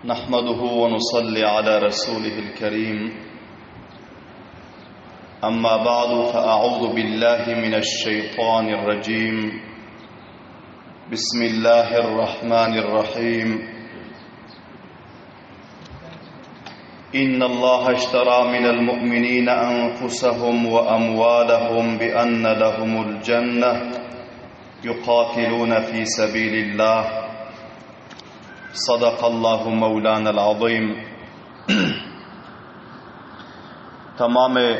نحمده ونصلي على رسوله الكريم أما بعد فأعوذ بالله من الشيطان الرجيم بسم الله الرحمن الرحيم إن الله اشترى من المؤمنين أنفسهم وأموالهم بأن لهم الجنة يقاتلون في سبيل الله صدق الله مولانا العظيم Tamamy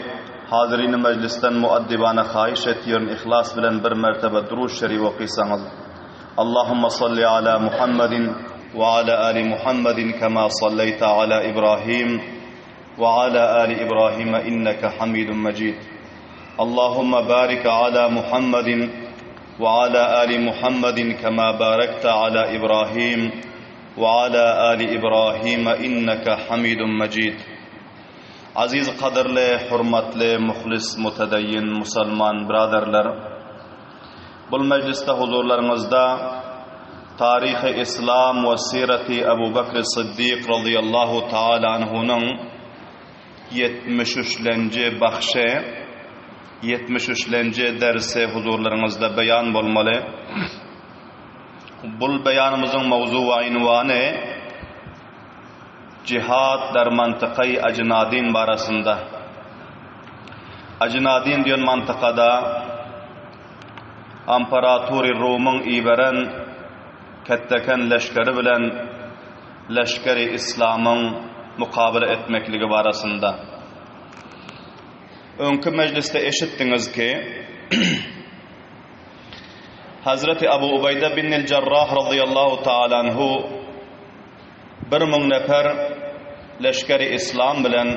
hazirini mejlisden muaddibana haýyş etýärin ihlas bilen bir mertebe Durud şerif okysaňyz. Allahumma salli ala Muhammedin we ala ali Muhammedin kema salleýte ala Ibrahim we ala ali Ibrahim inneke Hamidun Mejid. Allahumma barik ala Muhammedin we ala ali Muhammedin kema barakte ala Ibrahim we ala ali Ibrahim inneke Hamidun Mejid. Aziz gadyrly hurmatly muhlis mutedeýin musalman byraderler! Bul mejlisde huzurlaryňyzda Taryhy Islam we Sirati Abu Bekri Syddyk razyýallahu taala anhunyň 73-lenji bahşy, 73-lenji dersi huzurlaryňyzda beýan bolmaly. Bul beýanymyzyň mowzu we ynwany Jihad dar mantykaý Ajnadin barasynda. Ajnadin diýen mantykada Amparatury Rumyň iberen ketdeken leşgeri bilen leşgeri Islamyň mukabele etmekligi barasynda. Öňki mejlisde eşitdiňiz ki, Hazreti Abu Ubaýda bin Jarrah razyýallahu taala anhu 1000 nefer leşgeri Islam bilen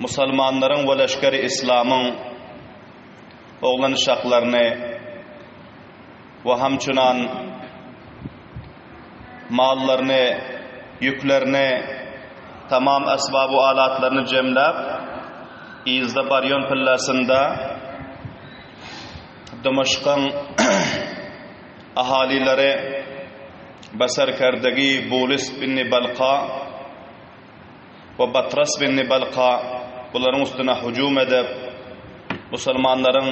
musalmanlaryň we leşgeri Islamyň oglan uşaklaryny we hamçunan mallaryny, ýüklerini, tamam esbabu alatlaryny jemläp, yzda barýan pillasynda Dymaşkyň ahalyleri Basarkerdegi Bulis binni Balka we Batras binni Balka bularyň üstüne hüjüm edip, musulmanlaryň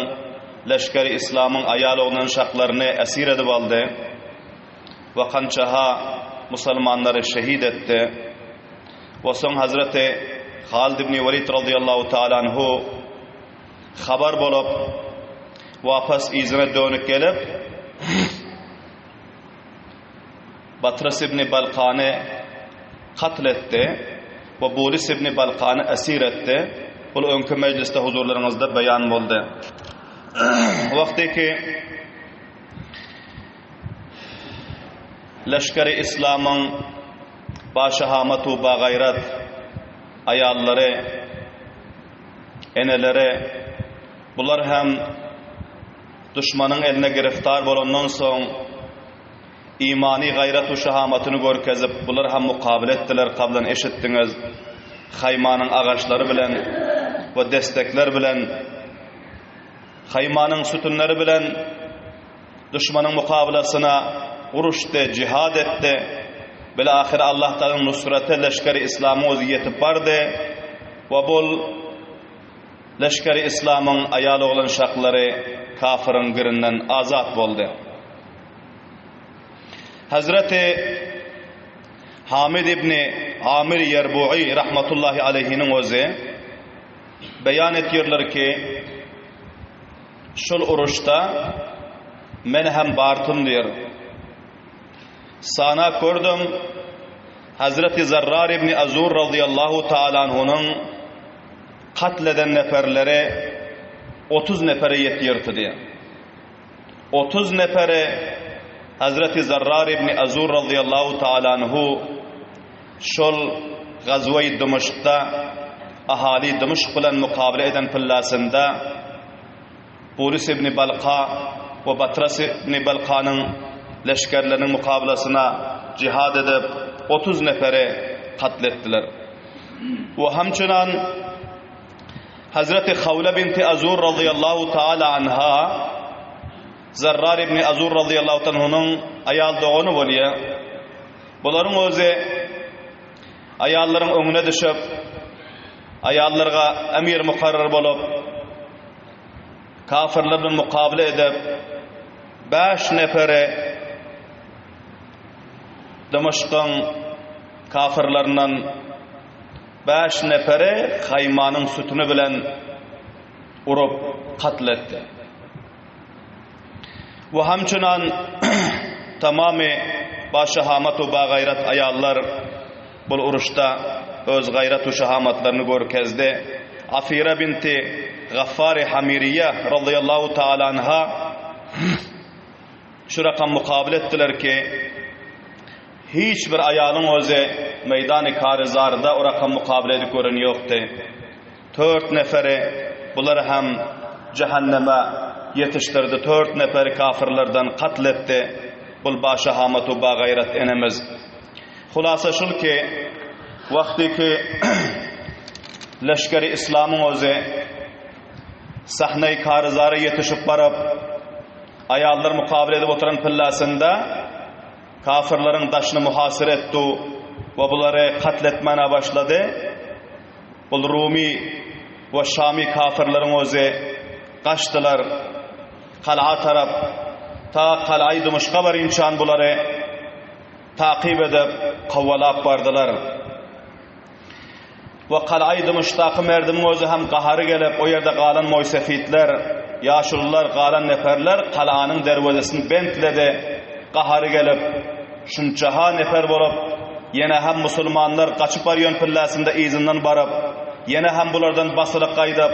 leşgeri Islamyň aýal-oglan şaklaryny esir edip aldy we kançaha musulmanlary şehit etdi. We soň Hazreti Halid ibn Welid razyýallahu taala anhu habar bolup, wapas yzyna dönüp gelip, Batras ibn Balkany katl etdi we Bulis ibn Balkany esir etdi. Bul öňki mejlisde huzurlaryňyzda beýan boldy. Wagty ki leşgeri islamyň başahamat we bagaýrat aýallary eneleri bular hem duşmanyň eline giriftar bolandan soň imany gaýrat-u şahamatyny görkezip, bular hem mukabele etdiler, kablan eşitdiňiz, haýmanyň agaçlary bilen we destekler bilen, haýmanyň sütünleri bilen duşmanyň mukabelasyna uruşdy, jihad etdi. Bil-ahyr Allah Taganyň nusraty leşgeri islamyň özi ýetip bardy we bul leşgeri islamyň aýal-oglan şaklary kafyryň girinden azat boldy. Hazreti Hamid ibn Amir Ýerbu'i rahmatullahi aleýhiniň özi beýan etýärler ki, şol uruşda men hem bartym diýer. Sana gördüm, Hazreti Zarrar ibn Azur razyýallahu taala anhunyň katl eden neferleri 30 nefere ýetýärdi diýer. 30 neferi Hazreti Zarrar ibn Azur razyýallahu taala anhu şol gazweý Dymaşkda ahali Dymaşk bilen mukabele eden pillasynda Buris ibn Balka we Batras ibn Balkanyň leşgerleriniň mukabelasyna jihad edip 30 neferi katl etdiler. We hamçynan Hazreti Hawla binti Azur razyýallahu taala anha Zarrar ibn Azur razyýallahu taala anhunyň aýal dogany bolýar. Bularyň özi aýallaryň öňüne düşüp, aýallarga emir mukarrar bolup, kafirler bilen mukabele edip, bäş neferi Dymaşkyň kafirlerinden bäş neferi haýmanyň sütüni bilen urup katl etdi. We hamçynan tamamy ba-şahamat we ba-gaýrat aýallar bul uruşda öz gaýrat we şahamatlaryny görkezdi. Afira binti Gaffary Hamiriýe razyýallahu taala anha şu rakam mukabele etdiler ki, hiç bir aýalyň özi meýdany Karyzarda o rakam mukabele edip gören ýokdy. Tört neferi bulary hem jähenneme ýetişdirdi, tört neferi kafyrlardan katl etdi, bul başahamat we bagaýrat enemiz. Hulasa şul ki, wagty ki leşgeri islamyň özi sahneý karyzara ýetişip baryp, aýallar mukabele edip oturan pillasynda kafyrlaryň daşyny muhasyra etdi we bulary katl etmäne başlady. Ol Rumy we Şamy kafirleriň özi gaçdylar gal'a tarap, ta gal'aýy Dymyşka barynçan bulary takyp edip, kowalap bardylar. We gal'aýy Dymyşdaky merdimiň özi hem gahary gelip, o ýerde galan moýsefitler, ýaşulular, galan neperler gal'anyň derwezesini bentledi, gahary gelip, Şunça-ha nefer bolup, ýene hem musulmanlar gaçyp barýan pilläsinde yzyndan baryp, ýene hem bulardan basylyp gaýdyp,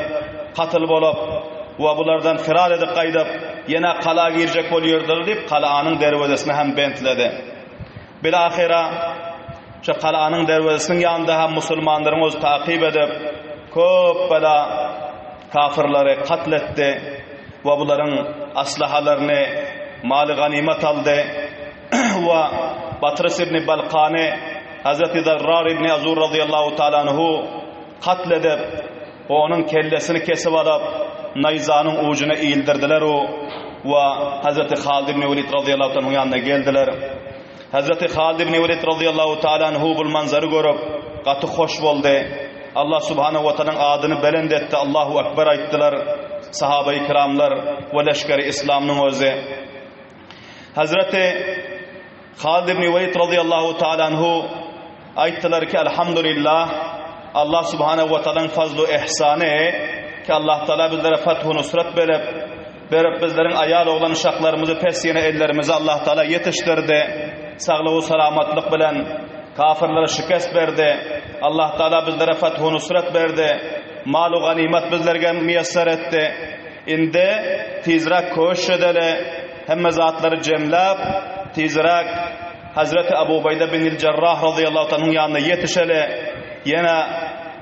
katyl bolup we bulardan firar edip gaýdyp, ýene gala girjek bolýardylar diýip, galanyň derwezesini hem bentledi. Bilahyra, şo galanyň derwezesiniň ýanynda hem musulmanlaryň özi takyp edip, köp bela kafyrlary katl etdi we bularyň aslahalaryny maly ganymat aldy. We Batrys ibn Balkany Hazreti Zarrar ibn Azur razyýallahu taala anhu katl edip, onuň kellesini kesip alyp, naýzanyň ujuna ildirdiler u we Hazreti Halid ibn Welid razyýallahu taala anhuň ýanyna geldiler. Hazreti Halid ibn Welid razyýallahu taala anhu bul manzary görüp, gaty hoş boldy. Allah subhanahu we taalaň adyny belent etdi, Allahu ekber aýtdylar sahabaýy kiramlar we leşgeri islamnyň özi. Hazreti Halid ibn Welid radıyallahu taala anhu aýtdylar ki, Elhamdülillah, Allah subhanahu we taalaň fazlu ihsany ki Allah taala bizlere fethu nusrat berip, berip bizleriň aýal oglan uşaklarymyzy pes ýene ellerimizi Allah taala ýetişdirdi. Saglyk we salamatlyk bilen kafirlere şikest berdi. Allah taala bizlere fethu nusrat berdi. Mal we ganymat bizlerge miýesser etdi. Indi tizräk köşş edeli, hemme zatlary jemläp, tizräk Hazreti Abu Ubeýde binil Jerrah razyýallahu taala anhuň ýanyna ýetişeli, ýene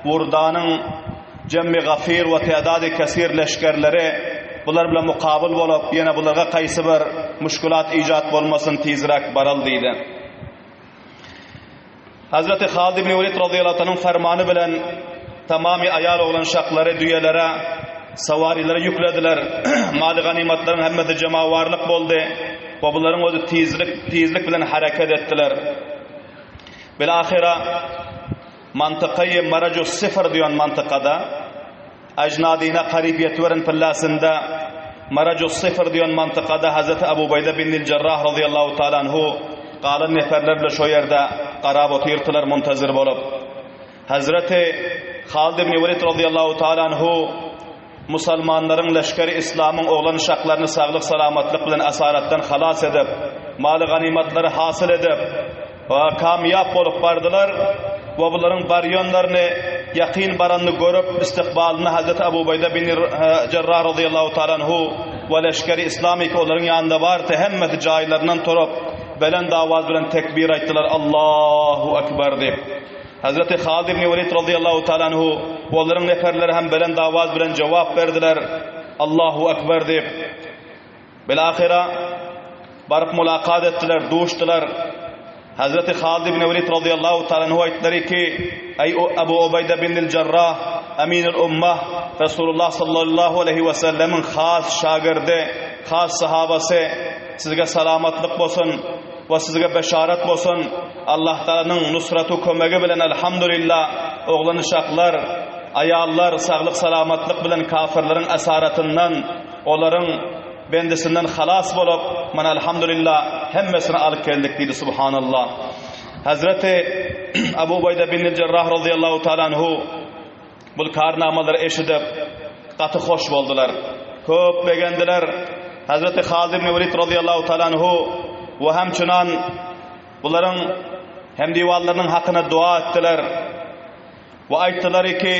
Wurdanyň jemmi gafir we tädadi kesir leşgerleri bular bilen mukabyl bolup, ýene bularga kaýsy bir muşkulat ijat bolmasyn, tizräk baraly diýdi. Hazreti Halid ibn Welid razyýallahu anhuň fermany bilen tamamy aýal oglan şaklary düýelere, sawarilere ýüklediler. Maly ganymatlaryň hemmesi jemawarlyk boldy we bularyň özi tizlik, tizlik bilen hereket etdiler. Bilahyra mantykaýy Marajus Sifr diýen mantykada Ajnadyna garyp ýetiberen pillasynda Marajus-Syfr diýen mantykada Hazreti Abu Ubeýde bin Jarrah razyýallahu taala anhu galan neferler bilen şo ýerde garap otyrdylar muntazir bolup. Hazreti Halid ibn Welid razyýallahu taala anhu musalmanlaryň leşgeri islamyň oglan uşaklaryny saglyk salamatlyk bilen asaratdan halas edip, maly ganymatlary hasyl edip, Kamýap bolup bardylar we bularyň barýanlaryny, ýakyn baranyny görüp, istikbalyny Hazreti Abu Ubeýde bin Jerrah razyýallahu taala anhu we leşgeri islamy ki olaryň ýanynda bardy, hemmesi jaýlaryndan turup, belent awaz bilen tekbir aýtdylar, Allahu ekber diýip. Hazreti Halid ibn Welid razyýallahu taala anhu we olaryň neferleri hem belent awaz bilen jogap berdiler, Allahu ekber diýip. Bilahyra, baryp mulakat etdiler, duşdular. Hazreti Halid ibn Welid razyýallahu taala anhu aýtdylar ki, Eý Abu Ubeýde bin Jarrah, Aminul Ummah, Resulullah sallallahu aleýhi we sellemiň has şagirdi, has sahabasy, sizge salamatlyk bolsun. we sizge beşaret bolsun, Allah Tagalanyň nusratu kömegi bilen elhamdulillah oglan-uşaklar, aýallar saglyk-salamatlyk bilen kafirleriň esaratyndan, olaryň bendisinden halas bolup, mana elhamdulillah hemmesini alyp geldik diýdi subhanallah. Hazreti Abu Ubaýda bin Jerrah radiyallahu taala anhu Bul karnamalary eşidip, gaty hoş boldular. Köp begendiler. Hazreti Halid ibn Welid razyýallahu taala anhu we hemçinan bularyň hemdiwanlarynyň hakyna dua etdiler. We aýtdylar ki,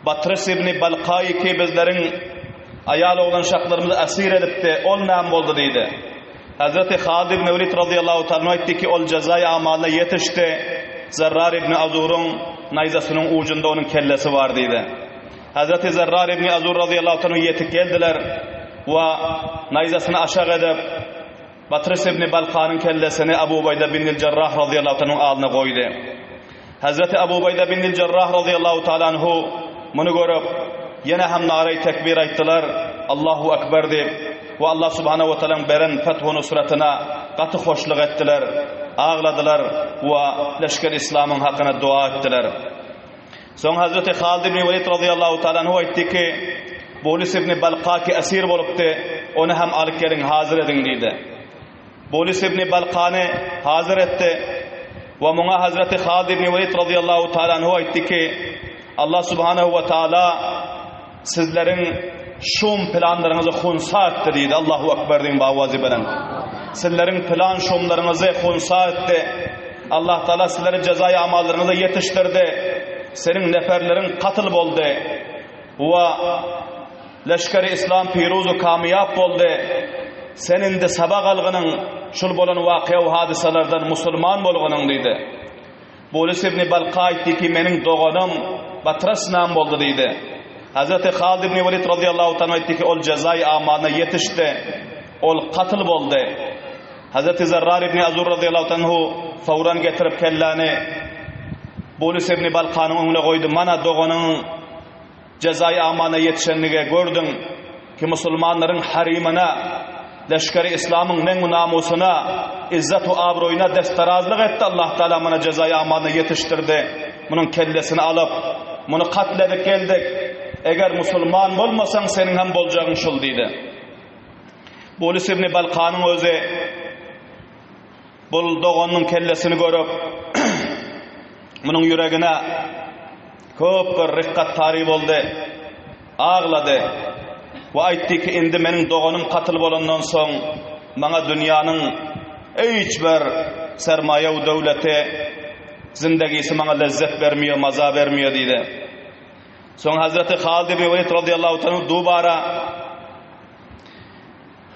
Batrys ibn Balkaý ki bizleriň aýal oglan şaklarymyzy esir edipdi, ol näme boldy diýdi. Hazreti Halid ibn Welid razyýallahu taala aýtdy ki, ol jazaý amalyna ýetişdi. Zerrar ibn Azuryň naýzasynyň ujunda onuň kellesi bar diýdi. Hazreti Zerrar ibn Azur razyýallahu taala ýetip geldiler we naýzasyny aşak edip, Batrys ibn Balkanyň kellesini Abu Ubaýda bin Jarrah razyýallahu taala alnyna goýdy. Hazreti Abu Ubaýda bin Jarrah razyýallahu taala anhu muny görüp, ýene hem naraý tekbir aýtdylar, Allahu Ekber diýip we Allah subhanahu we taalaň beren fethu nusratyna gaty hoşluk etdiler, agladylar we leşger islamyň hakyna dua etdiler. Soň Hazreti Halid ibn Welid razyýallahu taala anhu aýtdy ki, Bulis ibn Balka ki esir bolupdy, ony hem alyp geliň, hazyr ediň diýdi. Bulis ibn Balkany hazyr etdi we muňa Hazreti Halid ibn Welid razyýallahu taala anhu aýtdy ki, Allah subhanahu we taala sizleriň şum planlaryňyzy hunsa etdi diýdi. Allahu ekber diýiň bawazy bilen. Sizleriň plan şumlaryňyzy hunsa etdi. Allah taala sizleri jazaý amallaryňyza ýetişdirdi. Seniň neferleriň katl boldy. We Leşgeri islam piruz-u kamyýap boldy. Sen indi sabak algynyň, şul bolan wakyýa we hadysalardan musulman bolgynyň diýdi. Bulys ibn Balka aýtdy ki, meniň doganym Batras nam boldy diýdi. Hazreti Halid ibn Welid razyýallahu taala aýtdy ki, ol jazaý amalyna ýetişdi. Ol katl boldy. Hazreti Zerrar ibn Azur razyýallahu taala fawran getirip kelläni Bulys ibn Balkanyň öňüne goýdy. Mana doganyň Jezaýy amana ýetişenlige gördüň ki musulmanlaryň harymyna, leşgeri islamyň neň-u namusyna, izzet-u abroýuna destdarazlyk etdi Allah Taala muny jezaýy amana ýetişdirdi. Munuň kellesini alyp, muny katl edip geldik. Eger musulman bolmasaň seniň hem boljagyň şul diýdi. Bulus ibn Balkanyň özi Bul doganynyň kellesini görüp, munuň ýüregine köp bir rykgat tary boldy. Aglady we aýtdy ki, indi meniň doganym katyl bolandan soň, maňa dünýäniň hiç bir sermaýa we döwleti, zindegisi maňa lezzet bermiýär, maza bermiýär diýdi. Soň Hazreti Halid ibn Welid radiyallahu ta'ala dubara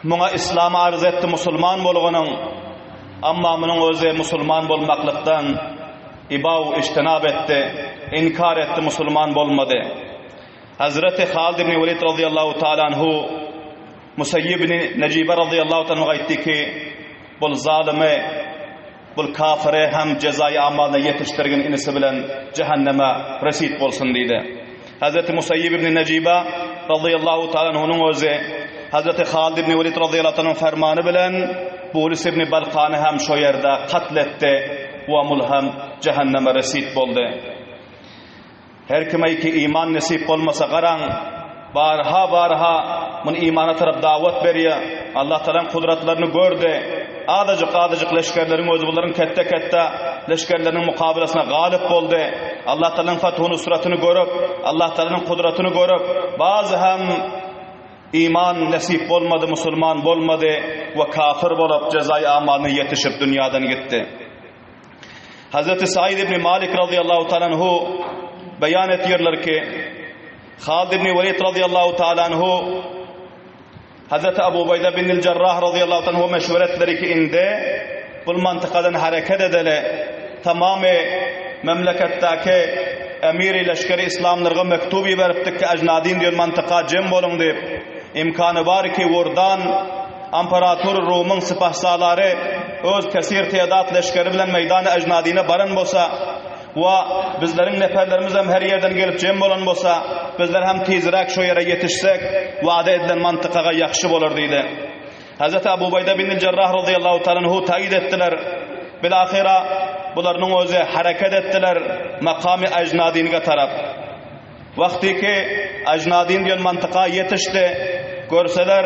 Muňa yslam arz etdi musulman bolganyň, amma munuň özi musulman bolmaklykdan ibaw ijtinap etdi, inkar etdi musulman bolmady. Hazreti Halid ibn Welid razyýallahu taala anhu Musayyib ibn Nejibe razyýallahu taala anhu aýtdy ki, bul zalymy Bul kafyry hem jezaýy amalyna ýetişdirgin inisi bilen jähenneme resit bolsun diýdi. Hazreti Musaýyp ibn Nejiba razyýallahu taala anhunyň özi Hazreti Halid ibn Welid razyýallahu taala fermany bilen Bulis ibn Balkany hem şo ýerde katl etdi we mul hem jähenneme resit boldy. Her kime ki iman nesip bolmasa garaň, barha barha muny imana tarap dawat berýär. Allah Tagalaň kudratlaryny gördi. Azajyk azajyk leşgerleriň özi bularyň ketde ketde leşgerleriniň mukabalasyna galyp boldy. Allah Tagalaň fathu nusratyny görüp, Allah Tagalanyň kudratyny görüp, bazy hem iman nesip bolmady, musulman bolmady we kafir bolup jezaý amalyna ýetişip dünýadan gitdi. Hazreti Said ibn Malik radıyallahu ta'ala anhu beýan etýärler ki, Halid ibn Welid radıyallahu ta'ala anhu Hazreti Abu Ubayda bin Jarrah radıyallahu ta'ala anhu meşweret ki indi bul mantykadan hareket edeli tamamy memleketdäki emiri leşgeri islamlarga mektup iberipdik ki Ajnadin diýen mantyka jem boluň diýip imkany bar ki Wurdan Amperator Rumyň sypahsalary öz kesir tedat leşgeri bilen meýdany Ejnadine baran bolsa we bizleriň neperlerimiz hem her ýerden gelip jem bolan bolsa, bizler hem tizräk şo ýere ýetişsek, wada edilen mantykaga ýahşy bolar diýdi. Hazreti Abu Ubaýda bin Jerrah radiyallahu ta'ala anhu taýid etdiler. Bilahyra bularynyň özi hereket etdiler makamy Ajnadinge tarap. Wagty ki Ajnadin diýen mantyka ýetişdi, görseler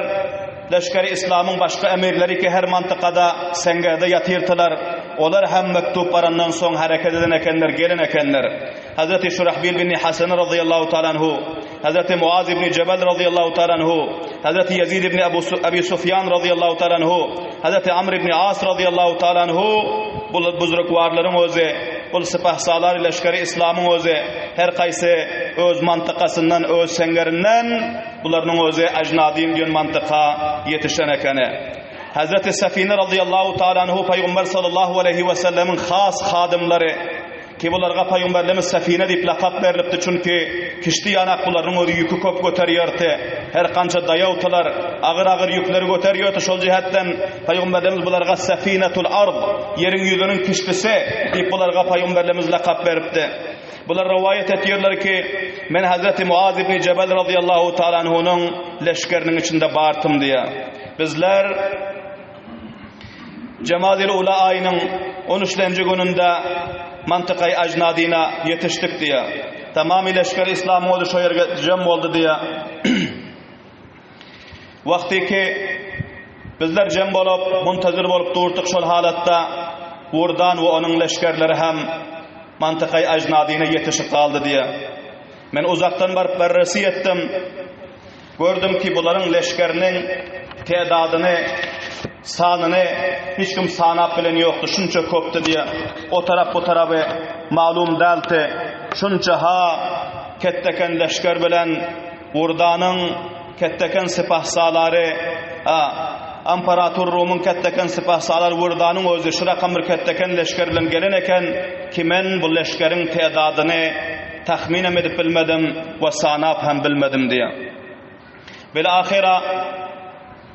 leşgeri islamyň başga emirleri ki her mantykada seňgerde ýatyrtylar, olar hem mektup barandan soň hereket eden ekenler, gelen ekenler. Hazreti Şurahbil bin Hasan radıyallahu ta'ala anhu, Hazreti Muaz ibn Jebel radıyallahu ta'ala anhu, Hazreti Ýezid ibn Abu Abi Sufýan radıyallahu ta'ala anhu, Hazreti Amr ibn As radıyallahu ta'ala anhu bu buzrukwarlaryň özi, bul sypahsalar leşgeri islamyň özi her kaýsy öz mantykasyndan, öz seňňerinden bularynyň özi Ajnadin diýen mantyka ýetişen ekeni. Hazreti Safine radıyallahu ta'ala anhu Pygamber sallallahu aleyhi we sellemiň has hadymlary Ki bularga pygamberlerimiz Sefine diýip lakap berlipdi, çünki kişdi ýanak bularyň özi ýüki köp göterýärdi. Her kança daýawtylar, agyr-agyr ýükleri göterýärdi, şol jähetden pygamberlerimiz bularga Sefinetul ard, ýeriň ýüzüniň kişdisi, diýip bularga pygamberlerimiz lakap beripdi. Bular rowaýat etýärler ki, men Hazreti Muaz ibn Jebel razyýallahu taala anhunyň leşgeriniň içinde bartym diýýär. Bizler Jemazil ula aýynyň on üçlenji gününde Mantykaý Ajnadyna ýetişdik diýýär. Tamamy leşger islamyň özi şo ýerge jem boldy diýýär. Wagty ki bizler jem bolup, muntazir bolup durduk şol halatda Wurdan we onuň leşgerleri hem Mantykaý Ajnadyna ýetişip galdy diýýär. Men uzakdan baryp berresi etdim. Gördüm ki, bularyň leşgeriniň tedadyny, sanyny hiç kim sanap bilen ýokdy, şunça köpdi diýe. O tarap bu taraby malum däldi. Şunça ha ketdeken leşger bilen Wurdanyň ketdeken sypahsalary, a, Imperator Rumyň ketdeken sypahsalary Wurdanyň özi şu rakam bir ketdeken leşger bilen gelen eken ki men bu leşgeriň tedadyny Tahminem edip bilmedim we sanap hem bilmedim diýýär. Bil-ahyra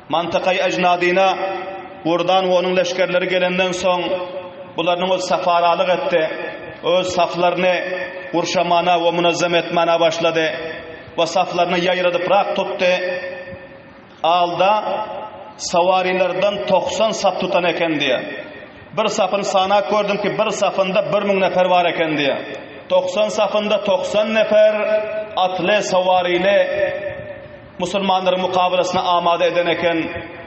Mantykaý Ejnadyna Wurdan we onuň leşgerleri gelenden soň, bularynyň özi safaralyk etdi. Öz saflaryny gurşamana we munazzam etmäne başlady we saflaryny ýaýradyprak tutdy. Alda sawarylardan 90 sap tutan eken diýýär. Bir sapyny sanap gördüm ki, bir sapynda 1000 nefer bar eken diýýär. 90 sapynda 90 nefer atly, sawaryly musulmanlaryň mukabalasyna amada eden eken.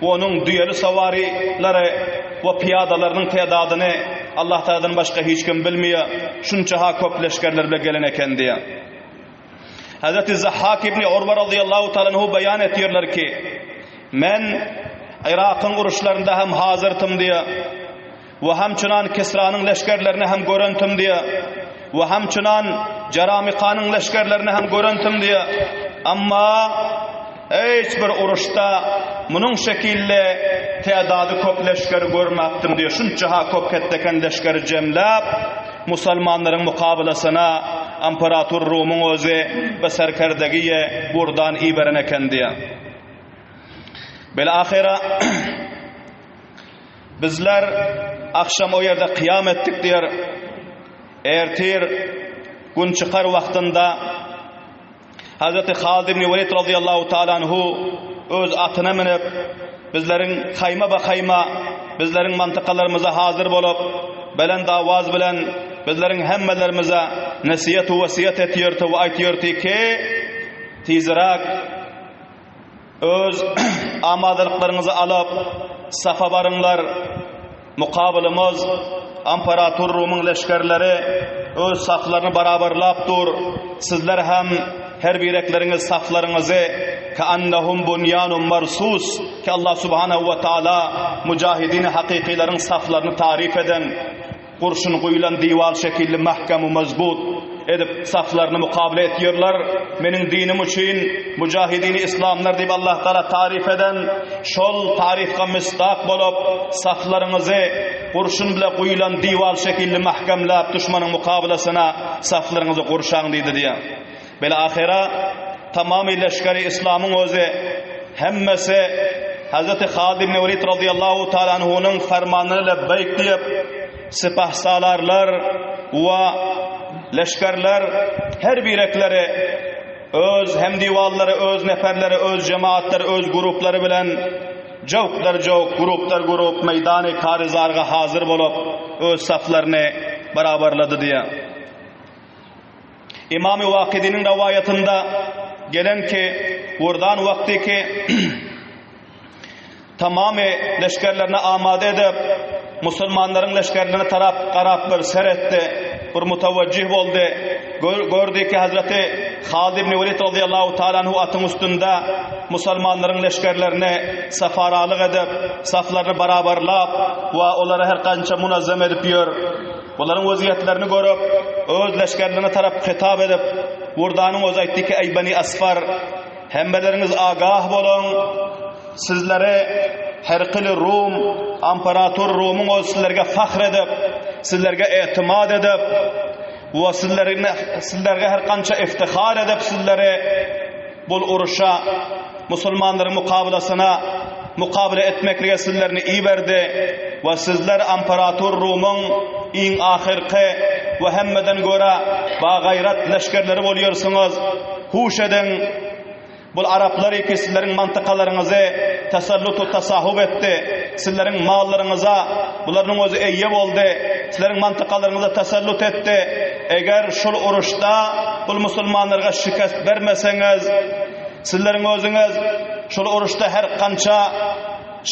Onuň düýeli sawarylary we pyýadalarynyň tedadyny Allah Tagaladan başga hiç kim bilmeýär. Şunça-ha köp leşgerler bile gelen eken diýýär. Hazreti Zahhak ibn Urwa radıyallahu ta'ala anhu beýan etýärler ki, men Yrakyň uruşlarynda hem hazyrtym diýe we hamçynan Kisranyň leşgerlerini hem görentim diýe we hamçynan Jaramikanyň leşgerlerini hem görentim diýe. Amma hiç bir uruşda munuň şekilli tädady köp leşgeri görmäpdim diýe. Şunça ha köp ketdeken leşgeri jemläp Musalmanlaryň mukabalasyna Amperatur Rumyň özi we serkerdegiýe Gurdan iberen eken diýýär. Bil-ahyra bizler agşam o ýerde kyýam etdik diýer. Ertir gün çykar wagtynda Hazreti Halid ibn Welid radıyallahu taala anhu öz atyna münüp, bizleriň haýma ba haýma, bizleriň mantykalarymyza hazir bolup, belent awaz bilen bizleriň hemmelerimize nesiýet we wesýet etýärdi we aýtýardy ki, tizräk Öz amadalyklaryňyzy alyp, safa baryňlar. Mukabylymyz Amperator Rumyň leşgerleri öz saflaryny barabarlap dur. Sizler hem her birekleriňiz saflaryňyzy Keannehum bunyanun marsus ki Allah subhanahu we taala mujahidini hakykylaryň saflaryny taryf eden Gurşun guýlan diwal şekilli mähkem we mazbut edip saflaryny mukabele etýärler. Meniň dinim üçin mujahidini islamlar diýip Allah Taala taryf eden şol taryfga misdak bolup saflaryňyzy gurşun bile guýlan diwal şekilli mähkemläp duşmanyň mukabelesyna saflaryňyzy gurşaň diýdi diýýär. Bil-ahyra tamamy leşgeri islamyň özi hemmesi Hazreti Halid ibn Welid radıyallahu taala anhunyň fermanyna lebbeýk diýip, sipahsalarlar we leşgerler her birekleri öz hemdiwallary, öz neferleri, öz jemaatlary, öz guruplary bilen. Jowklar-jowk, gruplar-grup meýdany Karyzarga hazyr bolup, öz saflaryny barabarlady diýýär. Imamy Wakydynyň rowaýatynda gelen ki, Wurdan wagty ki, Tamamy leşgerlerini amada edip, musulmanlaryň leşgerlerine tarap garap bir seretdi, bir mutawajjih boldy. Gördi ki, Hazreti Halid ibn Welid razyýallahu taala anhu atyň üstünde musulmanlaryň leşgerlerini safaralyk edip, saflaryny barabarlap we olary her gança munazzam edip ýör. Bularyň wezýetlerini görüp, öz leşgerlerine tarap hitap edip, Wurdanyň özi aýtdy ki, Eý Beni Asfar, hemmeleriňiz agah boluň! Sizlere Herkili Rum, amperator Rumuň özi sizlerge fahr edip, sizlerge etimat edip we sizlerge her kança iftihar edip sizleri bul uruşa, musulmanlaryň mukabylasyna mukabala etmeklige sizlerini iberdi we sizler amperator Rumuň iň ahyrky we hemmeden görä bagaýrat leşgerleri bolýarsyňyz. Huş ediň! Bul araplar ki sizleriň mantykalaryňyzy tasallut-u tasahhub etdi, sizleriň mallaryňyza bularynyň özi eýe boldy, sizleriň mantykalaryňyza tasallut etdi. Eger şul uruşda bul musulmanlarga şikest bermeseňiz, sizleriň özüňiz şul uruşda her kança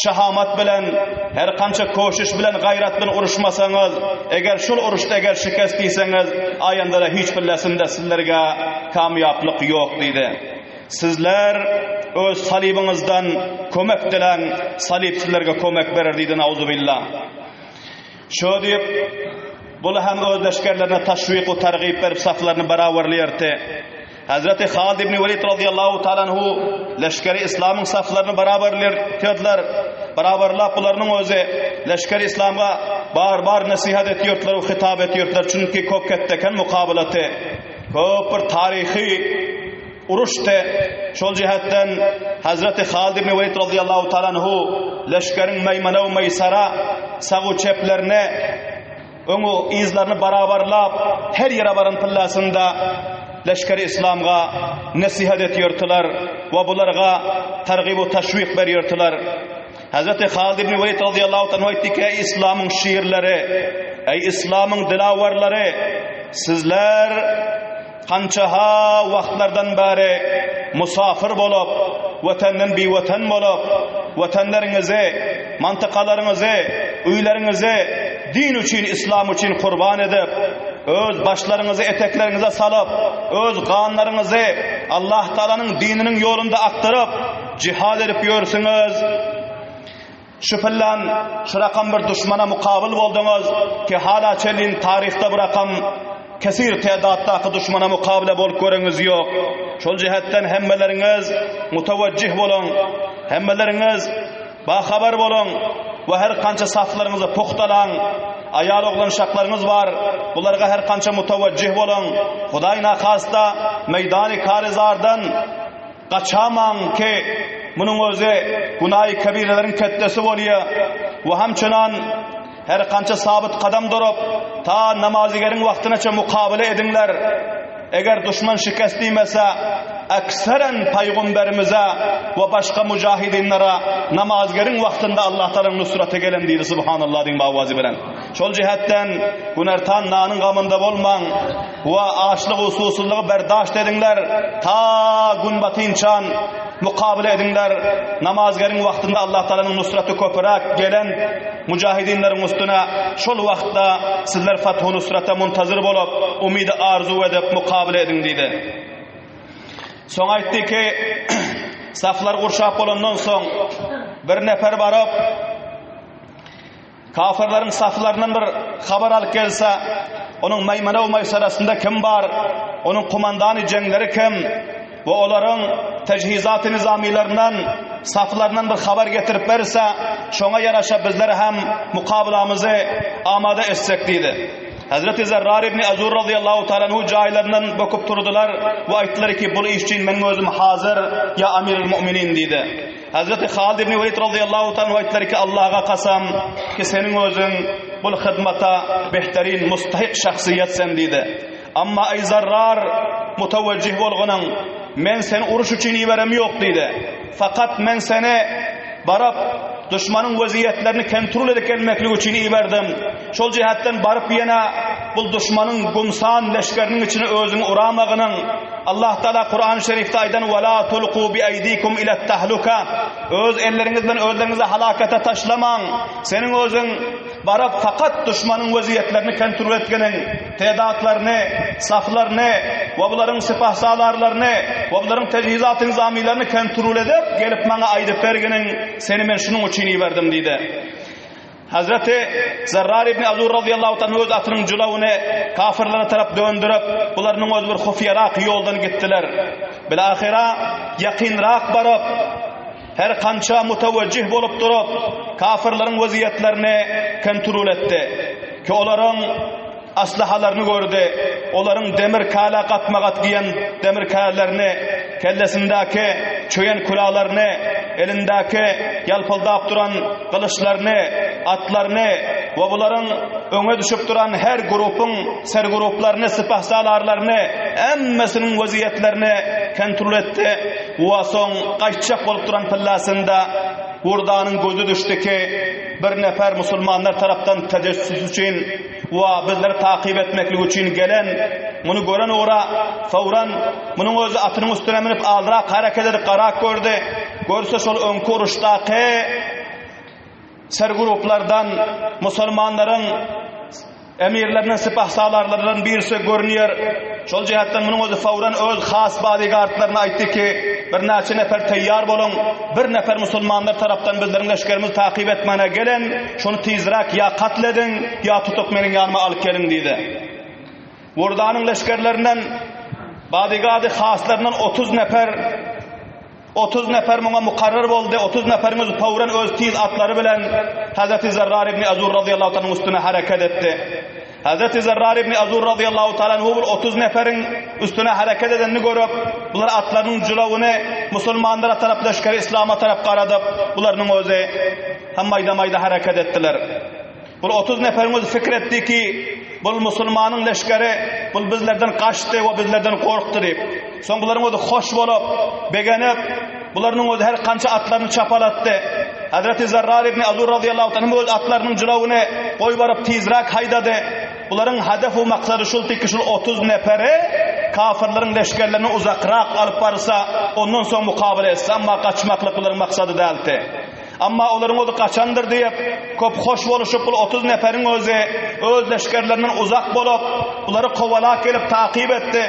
şahamat bilen, her kança koşiş bilen, gaýrat bilen uruşmasaňyz, eger şul uruşda eger şikest diýseňiz, aýandara hiç birlesinde sizlerge kamýaplyk ýok diýdi. Sizler öz salybyňyzdan kömek diläň, salyp sizlerge kömek berer diýdi, nauzubilla. Şo diýip, bul hem öz leşgerlerine taşwik we targyp berip saflaryny barabarlaýardy. Hazreti Halid ibn Welid razyýallahu taala anhu leşgeri islamyň saflaryny barabarlaýardylar. Barabarlap bularynyň özi leşgeri islamga bar-bar nesihat etýärdiler we hitap etýärdiler. Çünki köp ketdeken mukabalaty, köp bir taryhy uruşdy. Şol jihetden Hazreti Halid ibn Welid razyýallahu taala anhu leşgeriň meýmene we meýsara, sag we çeplerine Öňu yzlaryny barabarlap, her ýere baran pyllasynda leşgeri yslamga nesihat etýärdiler we bularga targyb we taşwik berýärdiler. Hazreti Halid ibn Welid razyýallahu anhu aýtdy ki, Eý yslamyň şirleri, eý yslamyň dilawerleri, sizler Kança-ha wagtlardan bäri musafyr bolup, Watenden biwatan bolup, Watanlaryňyzy, mantykalaryňyzy, öýleriňizi din üçin, yslam üçin gurban edip, öz başlaryňyzy etekleriňize salyp, öz ganlaryňyzy Allah Tagalanyň dininiň ýolunda akdyryp, jihad edip ýörsüňiz. Şu pyllan, şu rakam bir duşmana mukabyl bolduňyz, ki hala çenlin taryhda bu rakam kesir tedatdaky duşmana mukabyle bolup göreňiz ýok. Şol jihetden hemmeleriňiz mutawajjih boluň, hemmeleriňiz bahabar boluň we her kança saflaryňyzy pugtalaň. Aýal oglan şaklaryňyz bar, bularga her kança mutawajjih boluň. Hudaý nakasta meýdany karizardan Gaçamaň ki, munuň özi günaýy kebireleriň ketdesi bolýar we hamçynan her kança sabyt kadam durup, ta namazygeriň wagtynaça mukabele ediňler. Eger duşman şikest diýmese, akseren paýgumberimize we başga mujahidinlere namazgeriň wagtynda Allah Tagalaň nusraty gelen diýdi subhanallah diýiň bawazy bilen. Şol jihetden günertan nanyň gamynda bolmaň. We açlygy, suwsuzlygy berdaşt ediňler, ta gün batynçan mukabele ediňler. Namazgeriň wagtynda Allah Tagalanyň nusraty köpüräk gelen mujahidinleriň üstüne şol wagtda sizler fathu nusrata muntazyr bolup, umydy arzuw edip mukabele ediň diýdi. Soň aýtdy ki, saflar gurşap bolandan soň bir nefer baryp Kafyrlaryň saflaryndan bir habar alyp gelse, onuň Maýmana we Maýsarasynda kim bar, onuň komandany jeňleri kim we olaryň tejhizaty nizamylaryndan, saflaryndan bir habar getirip berse, şoňa ýaraşa bizler hem mukabylamyzy amada etsek diýdi. Hazreti Zerrar ibn Azur razyýallahu taala anhu jaýlaryndan böküp turdular we aýtdylar ki, bul iş üçin meniň özüm hazyr, ýa Amirul Mu'minin diýdi. Hazreti Halid ibn Welid razyýallahu taala anhu aýtdylar ki, Allaha kasam ki seniň özüň bul hyzmata behterin mustahyk şahsyýet sen diýdi. Amma eý Zarrar mutawajjih bolgunyň, men seni uruş üçin iberem ýok diýdi. Fakat men seni. Baryp, duşmanyň weziýetlerini kontrol edip gelmeklik üçin iberdim. Şol jähetden baryp ýene bul duşmanyň gumsan leşgeriniň içine özüňi uramagynyň, Allah Taala Kurany Şerifde aýdan we la tulku bi eýdikum ile tahluka öz elleriňiz bilen özleriňizi halakata taşlamaň. Seniň özüň baryp fakat duşmanyň weziýetlerini kontrol etginiň, tedatlaryny, saflaryny we bularyň sypahsalarlaryny we bularyň tejhizat-nyzamylaryny kontrol edip, gelip maňa aýdyp berginiň, seni men şunuň üçin iberdim diýdi. Hazreti Zarrar ibn Azur razyýallahu taala öz atynyň jylawyny kafirlere tarap döndürip, bularynyň özi bir hufiýarak ýoldan gitdiler. Bilahyra ýakynrak baryp, her kança mutawejjih bolup durup, kafirleriň weziýetlerini kontrol etdi. Ki olaryň aslahalaryny gördi, olaryň demir kälä gatma-gat giýen demir kälelerini, kellesindäki çöýen külalaryny, elindäki ýalpyldap duran gylyçlaryny, atlaryny we bularyň öňe düşüp duran her grupyň serguruplaryny, sypahsalarlaryny, hemmesiniň weziýetlerini kontrol etdi we soň gaýtjak bolup duran pillasynda Gurdanyň gözi düşdi ki, bir nefer musulmanlar tarapdan tejessüs üçin we bizleri takyp etmeklik üçin gelen, muny gören ugra, fawran, munuň özi atynyň üstüne münüp azrak hereket edip garap gördi, görse şol öňki uruşdaky serguruplardan musulmanlaryň Emirlerinden sypahsalarlardan birisi görünýär. Şol jähetden munuň özi fawran öz has bodyguardlaryna aýtdy ki, birnäçe nefer taýýar boluň, bir nefer musulmanlar tarapdan bizleriň leşgerimizi takyp etmäne gelen, şony tizräk ýa katl ediň, ýa tutup meniň ýanyma alyp geliň diýdi. Wurdanyň leşgerlerinden bodyguardy haslaryndan 30 nefer 30 nefer muňa mukarrar boldy, 30 neferiň özi fawran öz tiz atlary bilen Hazreti Zerrar ibn Azur razyýallahu taala üstüne hereket etdi. Hazreti Zerrar ibn Azur razyýallahu taala anhu bu 30 neferiň üstüne hereket edenini görüp, bular atlarynyň jylawyny musulmanlara tarap leşgeri islama tarap garadyp, bularynyň özi hem maýda-maýda hereket etdiler. Bul 30 neferiň özi fikir etdi ki, bul musulmanyň leşgeri, bul bizlerden gaçdy we bizlerden gorkdy diýip. Soň bularyň özi hoş bolup, begenip, bularynyň özi her kança atlaryny çapalatdy. Hazreti Zerrar ibn Azur razyýallahu anhu öz atlarynyň jylawyny goý baryp tizräk haýdady. Bularyň hedef we maksady şuldy ki, şul 30 neferi kafirleriň leşgerlerini uzakrak alyp barsa, ondan soň mukabele etse, amma gaçmaklyk bularyň maksady däldi. Amma olaryň özi gaçandyr diýip, köp hoş boluşyp, bul 30 neferiň özi öz leşgerlerinden uzak bolup, bulary kowalap gelip takyp etdi.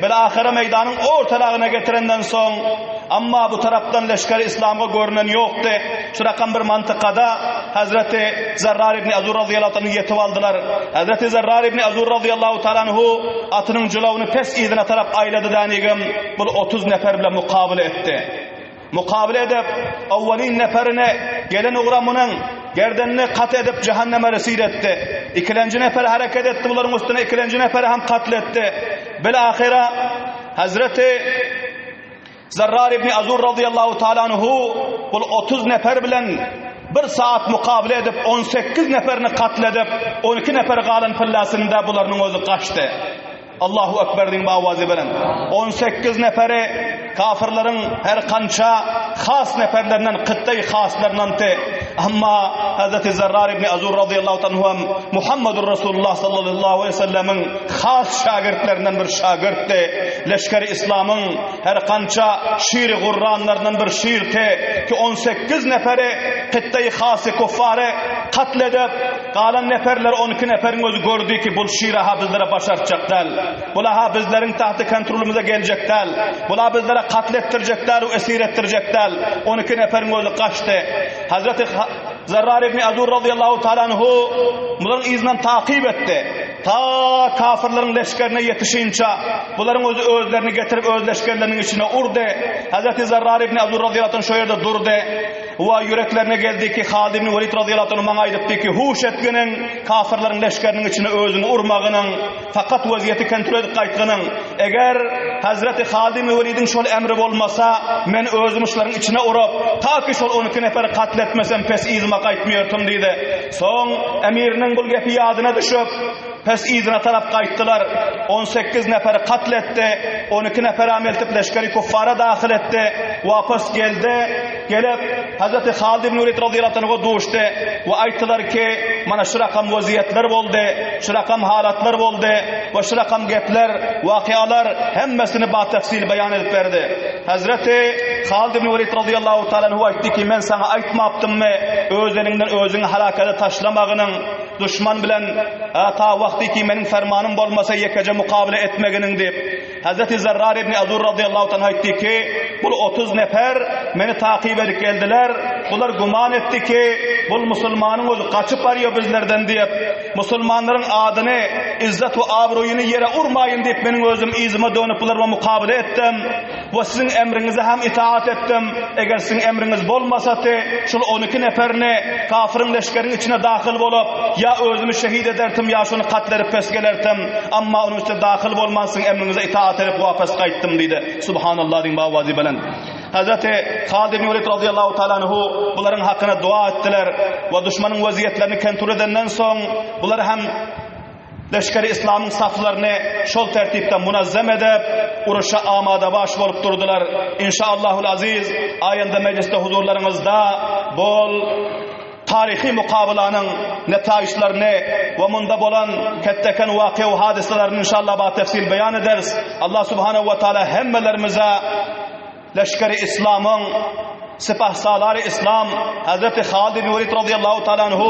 Bilahyra meýdanyň ortalagyna getirenden soň, amma bu tarapdan leşgeri islamga görünen ýokdy. Şu rakam bir mantykada Hazreti Zerrar ibn Azur razyýallahu anhu ýetip aldylar. Hazreti Zerrar ibn Azur razyýallahu taala anhu atynyň jylawyny pes yzyna tarap aýlady dänigem, bul 30 nefer bilen mukabele etdi. Mukabele edip, awwalyn neferine gelen ugra munuň gerdenini kat edip jähenneme resid etdi. Ikilenji nefer hereket etdi bularyň üstüne ikilenji neferi hem katl etdi. Bil-ahyra Hazreti Zarrar ibn Azur radıyallahu taala anhu bul 30 nefer bilen bir saat mukabele edip 18 neferini katl edip 12 nefer galan pillasynda bularyň özi gaçdy. Allahu Ekber diýiň bawazy bilen. 18 neferi kafirleriň her kança has neferlerinden kytdaý haslaryndan te. Amma Hazreti Zarrar ibn Azur radıyallahu anhu hem Muhammedur Resulullah sallallahu aleyhi ve sellemiň has şagirtlerinden bir şagirtdi. Leşger-i İslamyň her kança şiri gurranlaryndan bir şirti ki 18 neferi kytdaý hasy kuffary katl edip Galan neperler 12 neferiň özi gördi ki, bul şir-ha bizlere başartjak däl. Bula-ha bizleriň tahty kontrolymyza geljek däl. Bula bizlere katl etdirjek däl we esir etdirjek däl. 12 neferiň özi gaçdy. Hazreti Zarrar ibn Azur radıyallahu taala anhu bularyň yzyndan takyp etdi. Ta kafirleriň leşgerine ýetişinçä bularyň özi özlerini getirip öz leşgerleriniň içine urdy. Hazreti Zarrar ibn Azur radıyallahu anh şo ýerde durdy. Wa ýüreklerine geldi ki, Halid ibn Welid razyýallahu anhu maňa aýdypdy ki, huş etginiň, kafirleriň leşgeriniň içine özüňi urmagynyň, fakat weziýeti kontrol edip gaýtgynyň. Eger Hazreti Halid ibn Welidiň şol emri bolmasa, men özümi şularyň içine urup, ta ki şol 12 neferi katl etmesem pes yzyma gaýtmaýartym diýdi. Soň emiriniň bul gepi ýadyna düşüp, Pes yzyna tarap gaýtdylar. 18 neferi katl etdi. 12 neferam eltip leşgeri kuffara dahyl etdi. Wapas geldi. Gelip, Hazreti Halid ibn Welid radıyallahu anhu'a duşdy we aýtdylar ki, mana şu rakam waziýetler boldy, şu rakam halatlar boldy we şu rakam gepler, wakyýalar hemmesini batafsil beýan edip berdi. Hazreti Halid ibn Welid radıyallahu taala anhu aýtdy ki, men saňa aýtmapdymmy, öz eliňden özüňi halakada taşlamagynyň, duşman bilen ta wagty ki meniň fermanym bolmasa ýekeje mukabele etmeginiň diýip. Hazreti Zerrar ibn Azur radıyallahu anh aýtdy ki, bul 30 nefer meni takyp edip geldiler. Bular güman etdi ki, bul musulmanyň özi gaçyp barýar bizlerden diýip, musulmanlaryň adyny, izzet we abroýyny ýere urmaýyn diýip meniň özüm yzyma dönüp bular bilen mukabele etdim. We siziň emriňize hem itaat etdim. Eger siziň emriňiz bolmasady, şul 12 neferini kafiriň leşgeriň içine dahyl bolup, ýa özümi şehit ederdim, ýa şony katl edip pes gelerdim. Amma onuň içine dahyl bolman siziň emriňize itaat edip wapas gaýtdym diýdi. Subhanallah diýiň bawazy belent. Hazreti Halid ibn Welid radıyallahu taala anhu bularyň hakyna dua etdiler we duşmanyň weziýetlerini kontrol edenden soň bular hem Leşgeri Islamyň saflaryny şol tertipde munazzam edip, uruşa amada-baş bolup durdular. Inşaallahul aziz, aýanda mejlisde huzurlaryňyzda bol taryhy mukabylanyň netaýyşlaryny we munda bolan ketdeken wakyýa we hadysalaryny inşallah batefsil beýan ederis. Allah subhanehu we taala hemmelerimize Leşgeri Islamyň Sipahsalary Islam Hazreti Halid ibn Welid radıyallahu taala anhu,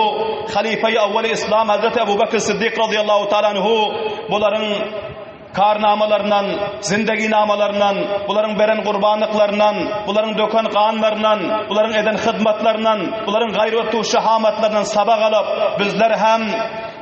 Halife-i Awwal Islam Hazreti Ebu Bekr Siddik radıyallahu taala anhu bularyň karnamalaryndan, zindeginamalaryndan, bularyň beren gurbanlyklaryndan, bularyň döken ganlaryndan, bularyň eden hyzmatlaryndan, bularyň gaýrat we şahamatlaryndan sabak alyp, bizler hem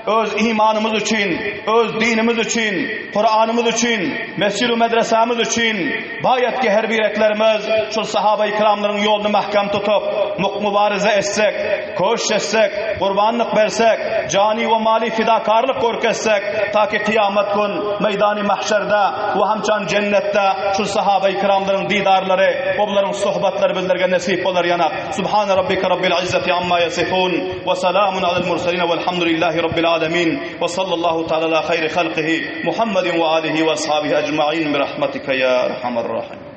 Öz imanymyz üçin, öz dinimiz üçin, Kuranymyz üçin, mesjid-u medresämiz üçin baýat ki her bireklerimiz şul sahaba-i kiramlaryň ýoluny mähkem tutup, muk-mubaryza etsek, köşş etsek, gurbanlyk bersek, jany we maly fidakarlyk görkezsek, ta ki kyýamat gün meýdany mahşerde we hamçan jennetde şul sahaba-i kiramlaryň didarlary we bularyň suhbatlary bizlerge nesip bolar ýanak. Subhane rabbike rabbil izzati amma yasifun we salamun alel murselin velhamdülillahi rabbil alemin ve sallallahu taala ala hayri halkihi Muhammedin ve alihi ve ashabihi ecmain bi rahmetike ya erhamer rahimin.